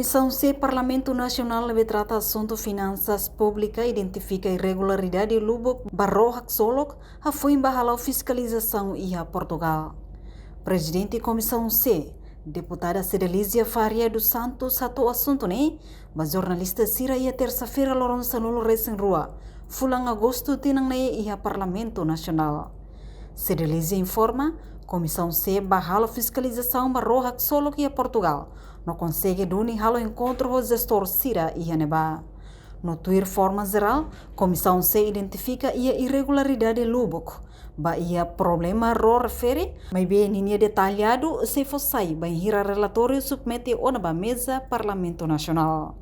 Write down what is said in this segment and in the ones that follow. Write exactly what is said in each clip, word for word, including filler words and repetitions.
Komisaun C Parlamentu Nasionál ne'ebé trata asuntu finansas públika identifika irregularidade lubuk ba ró haksolok hafoin ba hala'o fiskalizasaun iha Portugal. Prezidente Komisaun C, Deputada Cedelizia Faria dos Santos, hato'o asuntu ne'e ba jornalista sira iha tersa-feira loron sanulu-resin-rua fulan Agostu tinan ne'e iha Parlamentu Nasionál. Cedelizia informa, Komisaun C bá halo fiskalizasaun ba ró haksolok iha Portugal, no konsege duni halo enkontru ho jestór sira iha ne'ebá. No tuir forma jerál, Komisaun C identifika iha irregularidade lubuk ba iha problema ró refere, maibé ninia detalladu sei fó sai bainhira relatóriu submete ona ba meza Parlamentu Nasionál.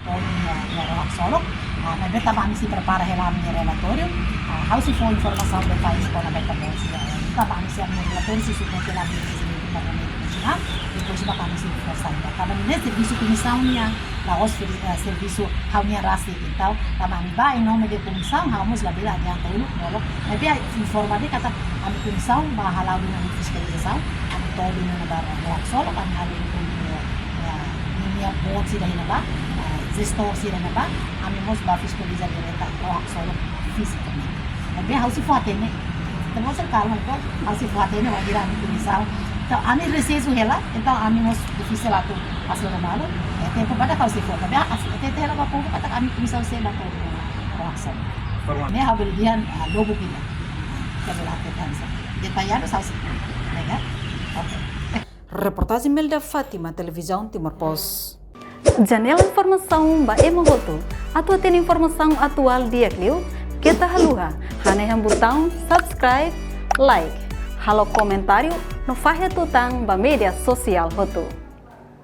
To'o ninia, ninia ró haksolok, ah, maibé tanba ami sei prepara hela ami-nia relatóriu, ah, ha'u sei fó informasaun detalle kona-ba ita-boot sira. Tanba ami sei ami-nia relatóriu sei submete hela ami-nia Parlamentu Nasionál, depois ba ami sei fó sai. Tanba ne'e servisu komisaun nian, la'ós feri-, eh, servisu ha'u-nia rasik. Entaun, tanba ami bá em nome de komisaun, ha'u mós labele adianta uluk molok. Maibé informa de'it katak ami komisaun bá hala'o duni ami fiskalizasaun, ami to'o duni ona ba ró haksolok, ami halo enkontru, eh, ninia boot sira iha ne'ebá, eh, jestór sira iha ne'ebá, ami mós bá fiskaliza direta ró haksolok fisikamente. Maibé ha'u sei fó hatene, ita mós kalma, entaun ha'u sei fó hatene wainhira ami komisaun. Entaun, ami resesu hela, entaun ami mós difisil atu fase ruma malu, eh, tempu badak ha'u sei fó, maibé ha'u sei hatete hela ba povu katak ami komisaun C bá to'o ró haksolok. Formal. Ne'e ha'u bele dehan, ah, lubuk ida. Ita bele hatete hanesan. Detalladu ha'u sei. Ne'e ka? Oke. Reportajen Melda Fátima, Televizaun Timor Post. Janela informasaun ba ema hotu. Atu hatene informasaun atuál di'ak liu, keta haluha hanehan butaun subscribe, like, halo komentáriu, no fahe tutan ba média sosiál hotu.